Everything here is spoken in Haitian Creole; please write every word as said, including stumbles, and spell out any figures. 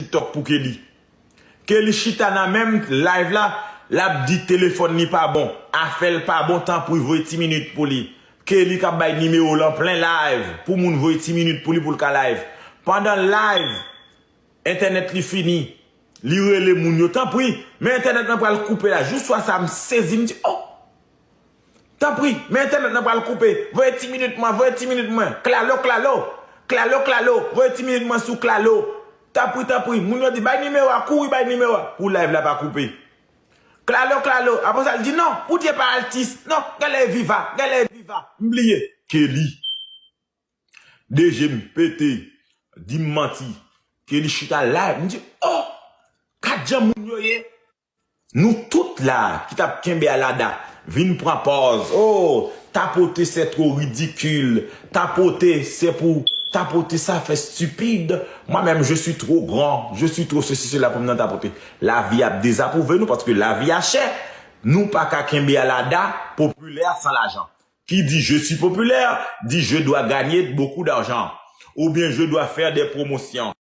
TikTok pou Kelly. Kelly chita nan menm live la, l ap di telefòn li pa bon, afè l pa bon, tanpri voye ti minit pou li. Kelly k ap bay nimewo l an plen live pou moun voye ti minit pou li pou l ka live. Pandan live, entènèt li fini. Li rele moun yo, tanpri, men entènèt lan pral koupe la. Jou swa sa, m sezi, m di, oh! Tanpri, men entènèt lan pral koupe. Voye ti minit mwen, voye ti minit mwen. Klalo, klalo. Klalo, klalo. Voye ti minit mwen sou klalo. Tanpri, tanpri. Moun yo di, bay nimewo a, kouri bay nimewo a. Pou live la pa koupe. Klalo, klalo. Apre sa, l di, non, Poudye pa atis. Non, genlè e Viva, genlè e Viva. M bliye. Kelly. De je m pete. Di m manti. Kelly chita live. M di, oh! Gad jan moun yo ye. Nou tout la ki t ap kenbe Alada vin pran pòz. Oh, tapoter c'est trop ridicule. Tapoter c'est pour tapoter, ça fait stupide. Moi-même, je suis trop grand, je suis trop ceci, cela pou m nan tapoter. Lavi ap dezapwouve nou paske lavi a chè. Nou pa ka kenbe Alada popilè san lajan. Qui dit je suis populaire, dit je dois gagner beaucoup d'argent. Oubyen je dois faire des promotions.